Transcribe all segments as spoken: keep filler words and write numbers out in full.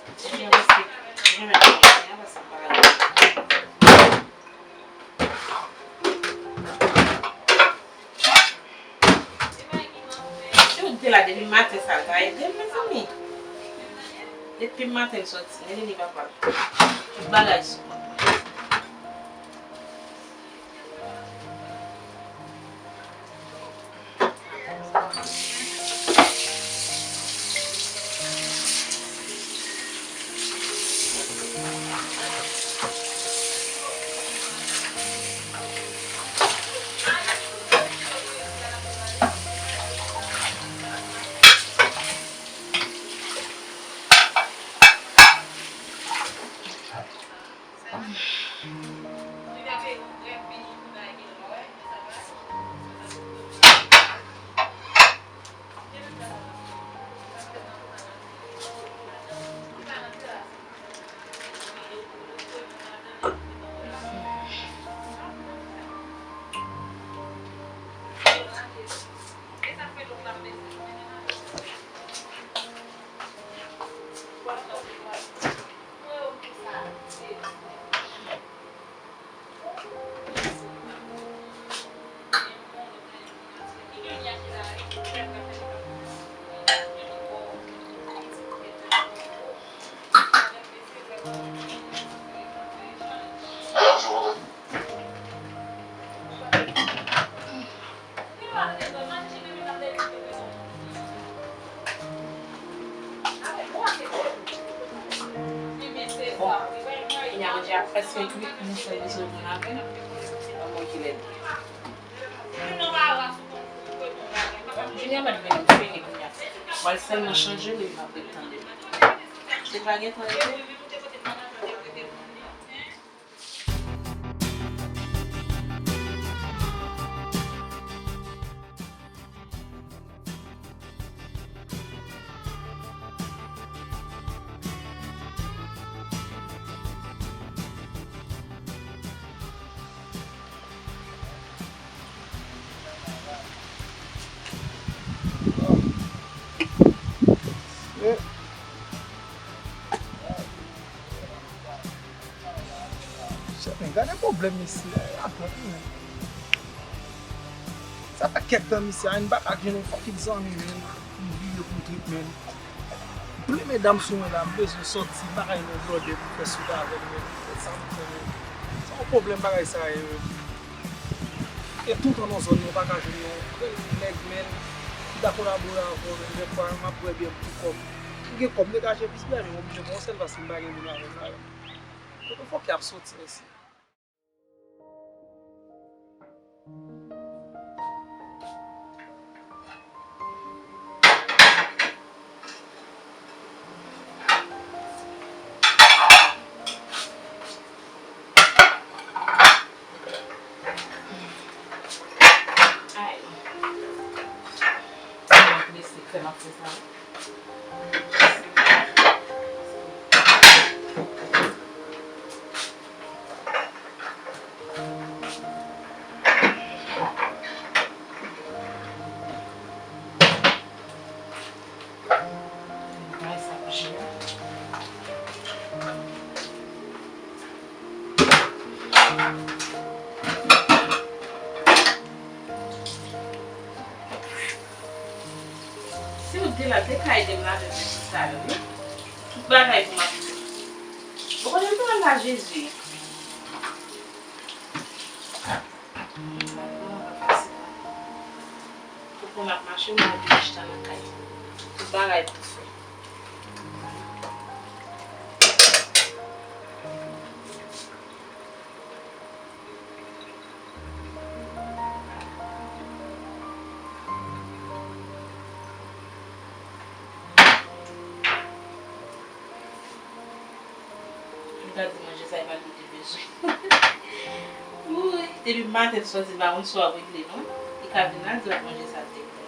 Ebyen, paske, jan mwen ap fè a, paske m pa ka. Si w te la depi maten sa, l ta ede m, mezanmi. Depi maten l soti, Nelly li papa. Tout bagay sou kont mwen. Bon, kounye a manje a prèske kwit, nou fè bezwen moun avè l. Anmwe kilè l ye. Junior mèt vini, m fini kounye a. Mwen sèlman chanje li, m ap ret tande. Se pa gentan rete? Chè, men gade pwoblèm mesye a, la pwent mwen. Sa fè kèk tan mesye a, m pa ka jwenn yon fokil zanmi, men m vire pou trip, men. Plen medam sou mwen la, m bezwen sòti, m pa ka jwenn yon blòdè pou fè sou avè l, men. Se sa m fè, men. Se yon pwoblèm bagay sa ye, men. E tout an nan zòn nan, ou pa ka jwenn yon grenn nèg, men, ki ta kolabore avè w, men, dèfwa, m ap bwè byè m pou kòb. M gen kòb, m degaje plis byè, men m oblije pran yon sèl paske m pa gen moun avè m la. Kote fòkè ap soti, mesye? Ay. Mwen prese, fè m ap fè sa. Si w te la, te ka ede m lave vèt sa yo, wi. Tout bagay pou m ap fè. Ou konnen m te wè la Jezi. Ou konn ap mache, mwen ap vin chita nan kay. Tout bagay pou fè. Li ka di manje sa, li pa t bezwen. Wouy, depi maten l soti, m pa konn si w ap regle non. Li ka vin la, di l ap manje sa l te vle.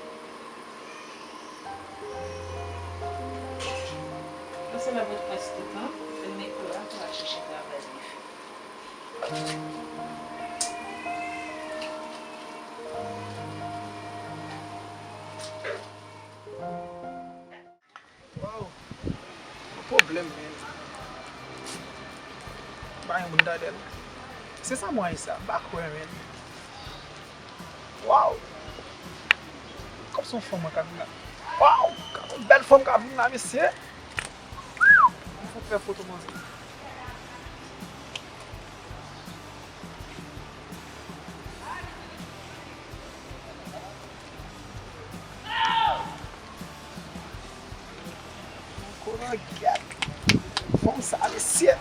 Pase la Pòtoprens toutan, fè m mete la pou al chèche travay li fè. Waw! Yon pwoblèm, men. Ay, moun Dadèl. Se sa mwen sa, m pa kwè, men. Waw! Kòm se yon fanm k ap vin la. Waw! Kòm yon bèl fanm k ap vin la, mesye. M fè foto manzè. Konan gèt. Fanm sa, mesye.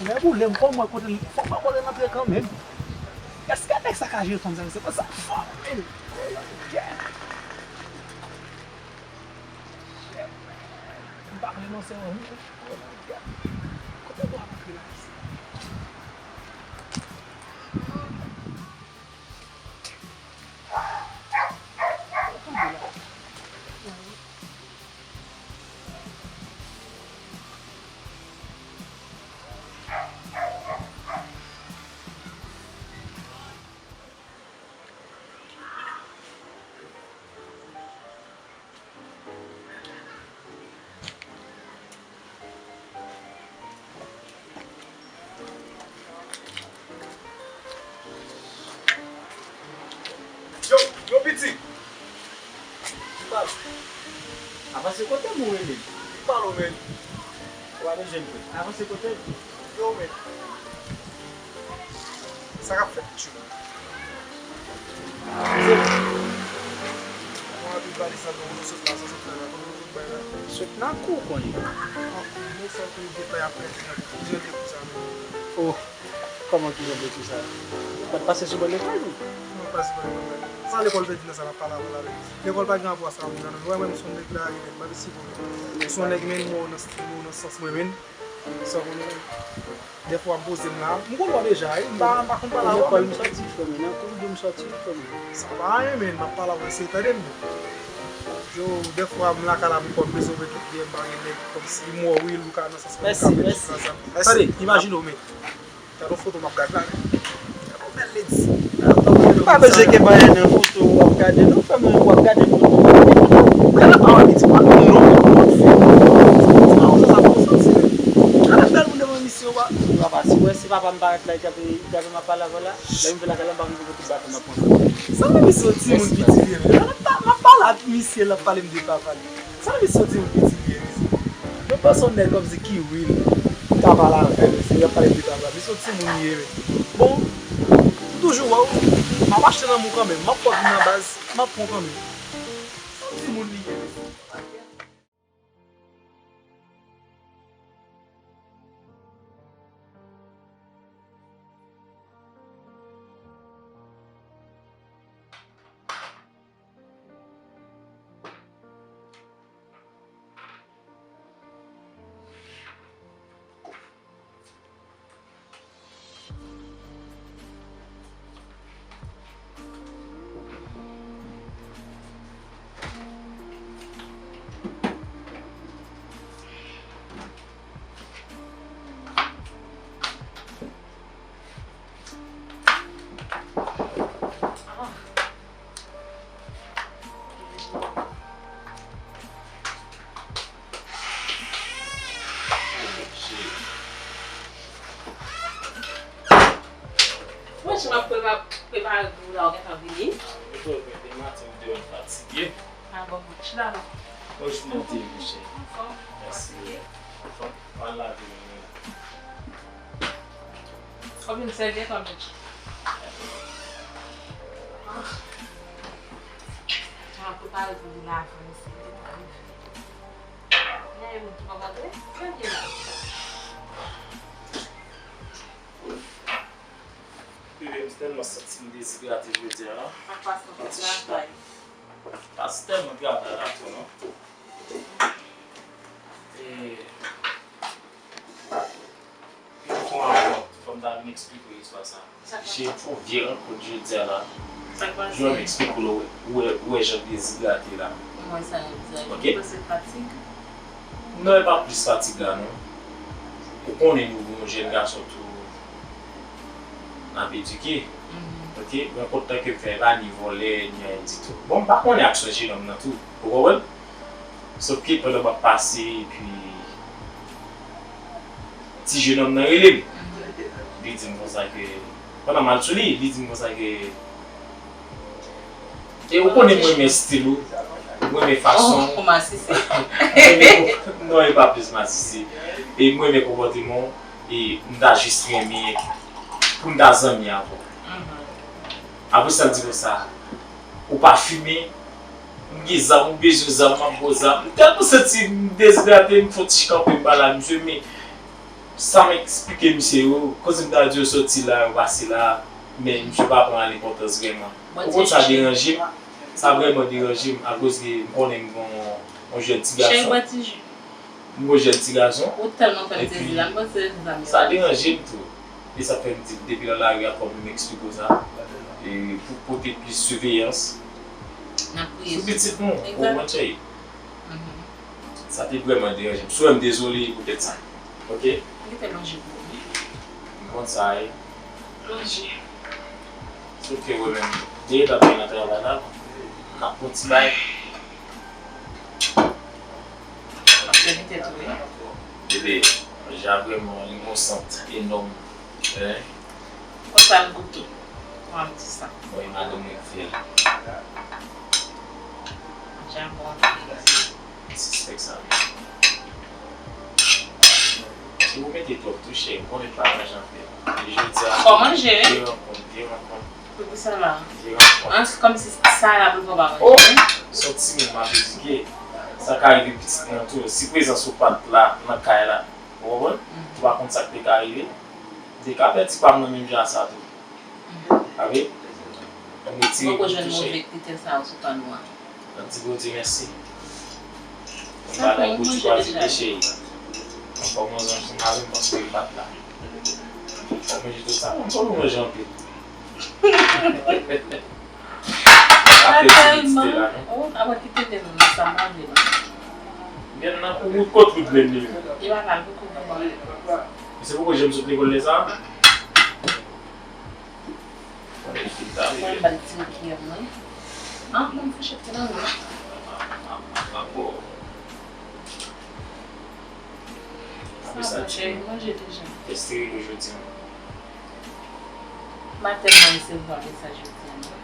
Mwen boule m, fò mwen kote, fò mwen kote l antre kanmenm. Èske nèg sa ka jere fanm sa, mesye? Fanm sa fò, men. Konan gèt. M pa vle non, se yon. Kote dwa antre la, mesye? Yo, yo, pitit. Ki pale? Avanse kote m, ou rele m? Ki pale, men? Ou pa bezwen m. Avanse kote m. Yo, men. Sa k ap fèt, tchou? Mwen anvi pale sa, nou sot la, sa sot la, la, nou bay la. Sot nan kou, konnen. Bon, nou fè pou nou get la, y ap pèdi nan kou. Jan de kou sa, men. Oh, kòman ki jan de kou sa? Ou pa t pase sou bò lekòl, ou? Mwen pase bò lekòl, men. Sa lekòl pèdi nan sa, n ap pale avè l la, men. Lekòl pa gen rapò a sa, men, non, non. Ou wè, mwen, m se yon nèg la, men, m pa vle sipo, men. M se yon nèg, men, mwen, nan, mwen, nan sans mwen, men. Sa w konnen, dèfwa m poze m la. M konn w deja, wi. M pa, m pa konn pale avè w. Nan lekòl m sòti, frè m, nan kou m sòti, frè m. Sa pa anyen, men, m ap pale avè w, se tande m. Yo, dèfwa m lakay la, m konn bezwen wè tout byen, m pa gen nèg kòmsi m wè w, wi, ou ka nan sans mwen, ou ka fè tout sa. Mèsi, mèsi. Tande, imajine w, men. Gade yon foto m ap gad la, men. Gade yon bèl lady. M pa bezwen kenbe anyen nan foto w ap gade, non, frè m, w ap gade foto. Gade pa anvi di pa non, non, non, non, non, non, sa pa yon santi, men. Gade bèl moun devan misye, w pa. Papa, si w wè, si papa m parèt la, li t ap, li t ap m ap pale avè w la, lè m vin lakay la, m pa konn pou tout bagay m ap pran. Sa vle di se yon timoun piti li ye, men. M ap pa-, m ap pale ak misye, l ap pale m de papa li. Sa vle di se yon timoun piti li ye, mesye. Mwen panse yon nèg kòmsi ki real, m ka pale avè l, mesye, y ap pale de papa. Mesye, yon timoun li ye, men. Bon, m toujou wè w, m ap achte nan men w kanmenm, m ap fè w vin nan baz, m ap pran w kanmenm. Sa yon timoun li ye, mesye. Mwen, jan m ap prepare pou ou la, ou gentan vini. Mwen, mwen, demen maten, m te yon fatige. Ah bon, bon, chita la. Bon, chita, mwen te, monchè. Anfòm, fatige. Anfòm. Anfòm. Al lave men nou. Ou vin sèvi, anfòm, monchè. Ah. Jan m ap prepare pou ou la, frè, se li pa rive. Gen yon moun ki pa antre? Premye la. Bebe, m tèlman santi m dezidrate jodi a la. Ak pase anpil travay. Pase tèlman travay la tou, non. E, yon fwa ankò, fò m ta vin eksplike w istwa sa. Sa k pase? Jè, fè yon vye rankont jodi a la. Sa k pase? Jodi a m eksplike w, ou wè, ou wè jan m dezidrate la. Mwen sa, m di, ok? Ou panse fatig? Non, e pa plis fatig la, non. Ou konnen nou gen yon jèn gason tou n ap edike. Mhm. Ok? Rankont lan ke m fè, e pa ni vòlè, ni anyen ditou. Bon, m pa konnen aksyon jenòm nan tou. Ou konprann? Sòf ke pandan m ap pase, epi ti jenòm nan rele m. Li di m konsa ke, pandan m al sou li, li di m konsa ke, e ou konnen m renmen estil ou, m renmen fason. Oh, kòman si se? Non, e pa plis masisi. E m renmen konpòteman w, e m ta jis renmen pou n ta zanmi avè w. Apre sa, l di konsa, ou pa fimen, m gen zam, ou bezwen zam, m ap ba w zam. M tèlman santi m dezidrate, m fè yon ti kanpe m ba la, misye, men sa m eksplike misye yo, kote m ta di yo soti la, yo pase la, men misye pa pran l enpòtans vrèman. Ou konn sa deranje m, sa vrèman deranje m, akoz ke m konnen m gen yon, yon jèn ti gason. M gon jèn ti gason. Ou tèlman fè m sezi la, m panse se zanmi sa deranje m tou. E sa fè m di, depi nan lari a, fò m eksplike w sa. E pou pote plis siveyans sou pitit nou, ou konprann, cheri? Sa te vrèman deranje m. Si w wè m dezole, e poutèt sa. Oke? Kite manje pou ou. M konn sa ye. Manje. Sof ke ou menm, dèyè t ap gen nan travay la, n ap pran ti bay. Ap fè li tèt ou, wi. Bebe, manje a vrèman, li gon sant enòm. Hein? Konsa l goute. Kòman m di sa? Bon, e madanm mwen ki fè l. Manje a bon anpil. Sispèk sa, wi. Si ou mete twòp tou chè, m konnen pa manje anpil. E jodi a, fò manje, wi. Vye rankont, vye rankont. Poukisa la? Vye rankont. An, se kòmsi sa la pou fò pa manje. Oh! Se yon timoun m ap edike. Sa ka rive pitit mwen tou. Si prezans ou pa t la nan kay la, ou konprann? Ou pa konn sa k te ka rive. M te ka pèdi pa m nan menm jan a sa tou. Avè? Mwen retire pou touche. Poko jwenn move kritè sa yo sou pano a. N ap di Bondye mèsi. Mwen pa la pou ti kwaze peche. Mwen fò mwen zanj ansanm avè m paske l pa t la. Fò mwen manje tout sa. Mwen fò mwen manje anpil. Apre ki te la, non? Oh, apre ki te la, non, sa manje la. Byen nan ou kot ou t menm li menm. Li pa kal pou kou pou mwen. Se poko janm sot lekòl lè sa? Mwen ba l ti kiyè mwen. An, mwen fouchèt te nan men. Sa bon, cheri, manje deja. Teste yo jodi a. M pa tèlman resevwa mesaj jodi a, non.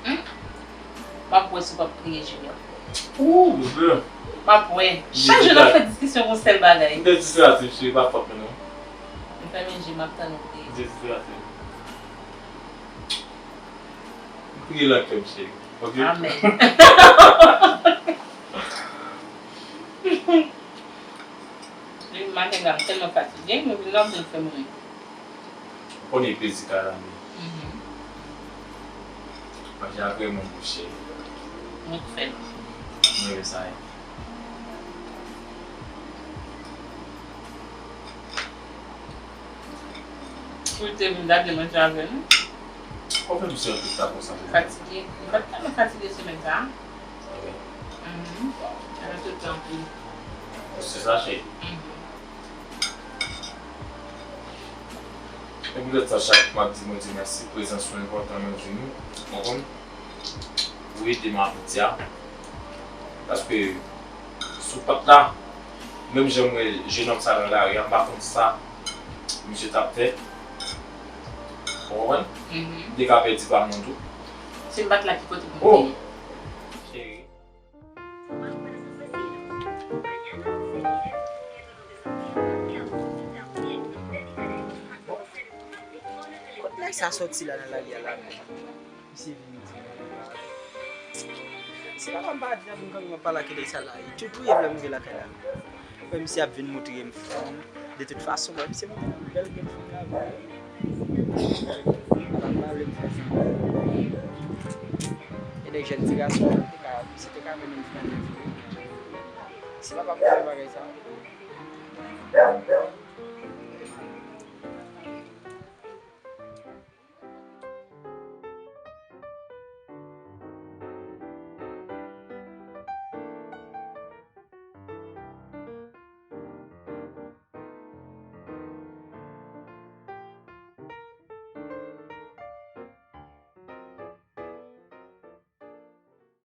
Hum? M ap wè si w p ap kriye, Junior. Ooh, bebe. M ap wè. Chak jou n ap fè diskisyon pou sèl bagay. M dezidrate, cheri, pa fòt mwen, non. M fèmen je m, m ap tann ou kriye. M dezidrate. M kriye lakè m, cheri. Oke? Amèn. Depi maten la, m tèlman fatige, m vin la, m vin fè m ri. Ou konnen plezi kay la, men. Mhm. Manje a vrèman bon, cheri. Mwen k fè l. Mwen renmen sa, wi. Pou l te vin gade manje avè nou. Ou fè misye anpil ta konsa pou mwen. Fatige. Li pa t tèlman fatige semèn sa a. Ok. Mhm. Avè tout tan pou. Se sa, cheri. Mhm. E poutèt sa, chak m ap di Bondye mèsi, prezans ou enpòtan nan vi nou. Ou konprann? Ou ede m avè w di a. Paske si w pa t la, menm jan m wè jenòm sa nan lari a, m pa konn sa misye t ap fè. Ou konprann? Mhm. M te ka pèdi pa m nan tou. Si m pa t la, ki kote pou m te ye? Cheri. Kot nèg sa sòti la nan lari a la menm? Misye vin di, se pa m pa di, m ap vin kanpe, m ap pale ak nèg sa la. Li tou touye m lè m rive lakay la. Wè misye ap vin moutre m fanm. De tout fason, wè misye moutre m bèl grenn fanm la vre. Papa vle m fè sa. E nèg jèn ti gason, misye te ka, misye te ka mennen m nan nèg vre. Si papa m konnen bagay sa.